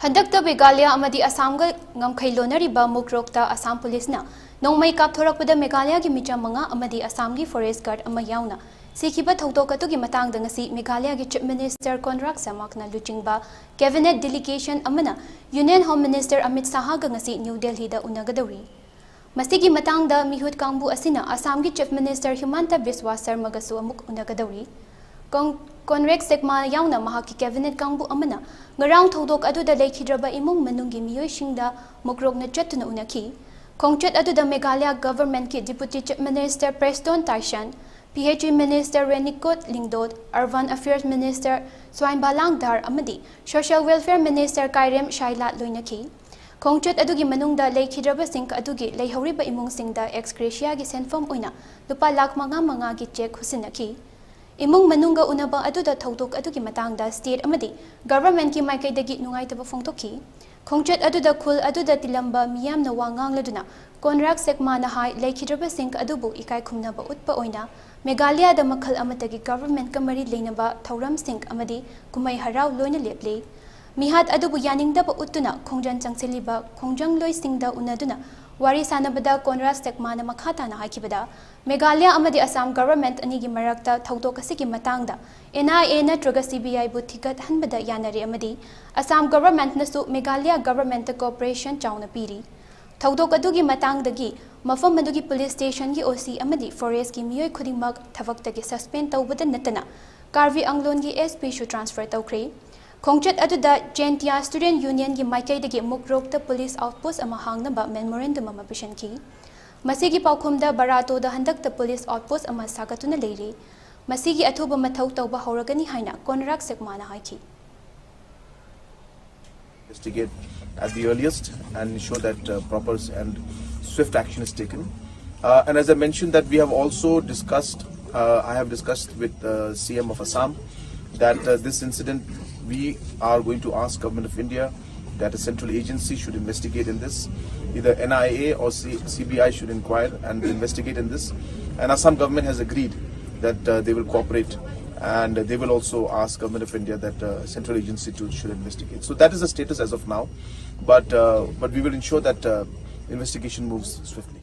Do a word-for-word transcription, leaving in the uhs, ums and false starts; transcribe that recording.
ꯍꯟꯗꯛꯇ ꯃꯦꯘꯥꯂꯌ ꯑꯃꯗꯤ ꯑꯁꯥꯝꯒ ꯉꯝꯈꯩ ꯂꯣꯟꯅꯔꯤꯕ ꯃꯨꯀ꯭ꯔꯣꯛꯇ ꯑꯁꯥꯝ ꯄꯨꯂꯤꯁꯅ ꯅꯣꯡꯃꯩ ꯀꯥꯞꯊꯣꯔꯛꯄꯗ ꯃꯦꯘꯥꯂꯌꯒꯤ ꯃꯤꯆꯝ ꯃꯉꯥ ꯑꯃꯗꯤ ꯑꯁꯥꯝꯒꯤ ꯐꯣꯔꯦꯁ꯭ꯠ ꯒꯥꯔꯗ ꯑꯃ ꯌꯥꯎꯅ ꯁꯤꯈꯤꯕ ꯊꯧꯗꯣꯛ ꯑꯗꯨꯒꯤ ꯃꯇꯥꯡꯗ ꯉꯁꯤ ꯃꯦꯘꯥꯂꯌꯒꯤ ꯆꯤꯐ ꯃꯤꯅꯤꯁꯇꯔ ꯀꯣꯟꯔꯥꯗ ꯁꯪꯃꯥꯅ ꯂꯨꯆꯤꯡꯕ ꯀꯦꯕꯤꯅꯦꯠ ꯗꯦꯂꯤꯒꯦꯁꯟ ꯑꯃꯅ ꯌꯨꯅꯤꯌꯟ ꯍꯣꯝ ꯃꯤꯅꯤꯁꯇꯔ ꯑꯃꯤꯠ ꯁꯥꯍꯒ ꯉꯁꯤ ꯅ꯭ꯌꯨ ꯗꯦꯜꯍꯤꯗ ꯎꯅꯒꯗꯧꯔꯤ꯫ ꯃꯁꯤꯒꯤ ꯃꯇꯥꯡꯗ ꯃꯤꯍꯨꯠ ꯀꯥꯡꯕꯨ ꯑꯁꯤꯅ ꯑꯁꯥꯝꯒꯤ ꯆꯤꯐ ꯃꯤꯅꯤꯁꯇꯔ ꯍꯤꯃꯟꯇ ꯕꯤꯁ꯭ꯋꯥ ꯁꯔꯃꯒꯁꯨ ꯑꯃꯨꯛ ꯎꯅꯒꯗꯧꯔꯤ꯫ ꯀꯣꯡ-, ꯀꯣꯟꯔꯦꯛ ꯁꯦꯛꯃꯥ ꯌꯥꯎꯅ ꯃꯍꯥꯛꯀꯤ ꯀꯦꯕꯤꯅꯦꯠ ꯀꯥꯡꯕꯨ ꯑꯃꯅ ꯉꯔꯥꯡ ꯊꯧꯗꯣꯛ ꯑꯗꯨꯗ ꯂꯩꯈꯤꯗ꯭ꯔꯕ ꯏꯃꯨꯡ ꯃꯅꯨꯡꯒꯤ ꯃꯤꯑꯣꯏꯁꯤꯡꯗ ꯃꯨꯀ꯭ꯔꯣꯛꯅ ꯆꯠꯇꯨꯅ ꯎꯅꯈꯤ꯫ ꯈꯣꯡꯆꯠ ꯑꯗꯨꯗ ꯃꯦꯘꯥꯂꯌ ꯒꯚꯔꯟꯃꯦꯟꯠꯀꯤ deputy chief minister Prestone Tynsong, P H E minister Renikton Lyngdoh, urban affairs minister Sniawbhalang Dhar ꯑꯃꯗꯤ social welfare minister Kyrmen Shylla ꯂꯣꯏꯅꯈꯤ꯫ ꯈꯣꯡꯆꯠ ꯑꯗꯨꯒꯤ ꯃꯅꯨꯡꯗ ꯂꯩꯈꯤꯗ꯭ꯔꯕꯁꯤꯡ ꯑꯗꯨꯒꯤ ꯂꯩꯍꯧꯔꯤꯕ ꯏꯃꯨꯡꯁꯤꯡꯗ ꯑꯦꯛꯁ ꯒ꯭ꯔꯦꯁꯤꯌꯥꯒꯤ ꯁꯦꯟꯐꯝ ꯑꯣꯏꯅ ꯂꯨꯄꯥ ꯂꯥꯈ ꯃꯉꯥ ꯃꯉꯥꯒꯤ ꯆꯦꯛ ꯍꯨꯠꯆꯤꯟꯅꯈꯤ꯫ ꯏꯃꯨꯡ ꯃꯅꯨꯡꯒ ꯎꯅꯕ ꯑꯗꯨꯗ ꯊꯧꯗꯣꯛ ꯑꯗꯨꯒꯤ ꯃꯇꯥꯡꯗ ꯁ꯭ꯇꯦꯠ ꯑꯃꯗꯤ ꯒꯚꯔꯟꯃꯦꯟꯠꯀꯤ ꯃꯥꯏꯀꯩꯗꯒꯤ ꯅꯨꯡꯉꯥꯏꯇꯕ ꯐꯣꯡꯗꯣꯛꯈꯤ꯫ ꯈꯣꯡꯆꯠ ꯑꯗꯨꯗ ꯈꯨꯜ ꯑꯗꯨꯗ ꯇꯤꯜꯂꯝꯕ ꯃꯤꯌꯥꯝꯅ ꯋꯥ ꯉꯥꯡꯂꯗꯨꯅ ꯀꯣꯟꯔꯥꯛ ꯁꯦꯛꯃꯥꯅ ꯍꯥꯏ, ꯂꯩꯈꯤꯗ꯭ꯔꯕꯁꯤꯡ ꯑꯗꯨꯕꯨ ꯏꯀꯥꯏ ꯈꯨꯝꯅꯕ ꯎꯠꯄ ꯑꯣꯏꯅ ꯃꯦꯘꯥꯂꯌꯗ ꯃꯈꯜ ꯑꯃꯠꯇꯒꯤ ꯒꯚꯔꯟꯃꯦꯟꯠꯀ ꯃꯔꯤ ꯂꯩꯅꯕ ꯊꯧꯔꯝꯁꯤꯡ ꯑꯃꯗꯤ ꯀꯨꯝꯍꯩ ꯍꯔꯥꯎ ꯂꯣꯏꯅ ꯂꯦꯞꯂꯤ꯫ ꯃꯤꯍꯥꯠ ꯑꯗꯨꯕꯨ ꯌꯥꯅꯤꯡꯗꯕ ꯎꯠꯇꯨꯅ ꯈꯣꯡꯖꯪ ꯆꯪꯁꯤꯜꯂꯤꯕ ꯈꯣꯡꯖꯪꯂꯣꯏꯁꯤꯡꯗ ꯎꯅꯗꯨꯅ ꯋꯥꯔꯤ ꯁꯥꯅꯕꯗ ꯀꯣꯟꯔꯥꯖ ꯁꯦꯛꯃꯥꯅ ꯃꯈꯥ ꯇꯥꯅ ꯍꯥꯏꯈꯤꯕꯗ, ꯃꯦꯘꯥꯂꯌ ꯑꯃꯗꯤ ꯑꯁꯥꯝ ꯒꯚꯔꯟꯃꯦꯟꯠ ꯑꯅꯤꯒꯤ ꯃꯔꯛꯇ ꯊꯧꯗꯣꯛ ꯑꯁꯤꯒꯤ ꯃꯇꯥꯡꯗ ꯑꯦꯟ ꯑꯥꯏ ꯑꯦ ꯅꯠꯇ꯭ꯔꯒ ꯁꯤ ꯕꯤ ꯑꯥꯏꯕꯨ ꯊꯤꯒꯠꯍꯟꯕꯗ ꯌꯥꯅꯔꯦ ꯑꯃꯗꯤ ꯑꯁꯥꯝ ꯒꯚꯔꯟꯃꯦꯟꯠꯅꯁꯨ ꯃꯦꯘꯥꯂꯌ ꯒꯚꯔꯟꯃꯦꯟꯠꯇ ꯀꯣꯑꯣꯄꯔꯦꯁꯟ ꯆꯥꯎꯅ ꯄꯤꯔꯤ꯫ ꯊꯧꯗꯣꯛ ꯑꯗꯨꯒꯤ ꯃꯇꯥꯡꯗꯒꯤ ꯃꯐꯝ ꯑꯗꯨꯒꯤ ꯄꯨꯂꯤꯁ ꯁ꯭ꯇꯦꯁꯟꯒꯤ ꯑꯣ ꯁꯤ ꯑꯃꯗꯤ ꯐꯣꯔꯦꯁ꯭ꯠꯀꯤ ꯃꯤꯑꯣꯏ ꯈꯨꯗꯤꯡꯃꯛ ꯊꯕꯛꯇꯒꯤ ꯁꯁꯄꯦꯟ ꯇꯧꯕꯗ ꯅꯠꯇꯅ ꯀꯥꯔꯕꯤ ꯑꯪꯂꯣꯟꯒꯤ ꯑꯦꯁ ꯄꯤꯁꯨ ꯇ꯭ꯔꯥꯟꯁꯐꯔ ꯇꯧꯈ꯭ꯔꯦ꯫ ꯈꯣꯡꯆꯠ ꯑꯗꯨꯗ ꯖꯦꯟꯇꯤꯌꯥ ꯁ꯭ꯇꯨꯗꯦꯟꯠ ꯌꯨꯅꯤꯌꯟꯒꯤ ꯃꯥꯏꯀꯩꯗꯒꯤ ꯃꯨꯀ꯭ꯔꯣꯛꯇ ꯄꯨꯂꯤꯁ ꯑꯥꯎꯠꯄꯣꯁ꯭ꯠ ꯑꯃ ꯍꯥꯡꯅꯕ ꯃꯦꯃꯣꯔꯦꯟꯗꯝ ꯑꯃ ꯄꯤꯁꯤꯟꯈꯤ꯫ ꯃꯁꯤꯒꯤ ꯄꯥꯎꯈꯨꯝꯗ ꯕꯔꯥꯇꯣꯗ ꯍꯟꯗꯛꯇ ꯄꯨꯂꯤꯁ ꯑꯥꯎꯠꯄꯣꯁ꯭ꯠ ꯑꯃ ꯁꯥꯒꯠꯇꯨꯅ ꯂꯩꯔꯤ꯫ ꯃꯁꯤꯒꯤ ꯑꯊꯨꯕ ꯃꯊꯧ ꯇꯧꯕ ꯍꯧꯔꯒꯅꯤ ꯍꯥꯏꯅ ꯀꯣꯟꯔꯥꯛ ꯁꯦꯛꯃꯥꯅ ꯍꯥꯏꯈꯤ꯫ Investigate at the earliest and ensure that uh, proper and swift action is taken. Uh, and as I mentioned, that we have also discussed, uh, I have discussed with the C M of Assam that uh, this incident, we are going to ask Government of India that a central agency should investigate in this. Either N I A or C- C B I should inquire and investigate in this. And Assam government has agreed that uh, they will cooperate And they will also ask Government of India that uh, central agency to should investigate. So that is the status as of now. But uh, but we will ensure that uh, investigation moves swiftly.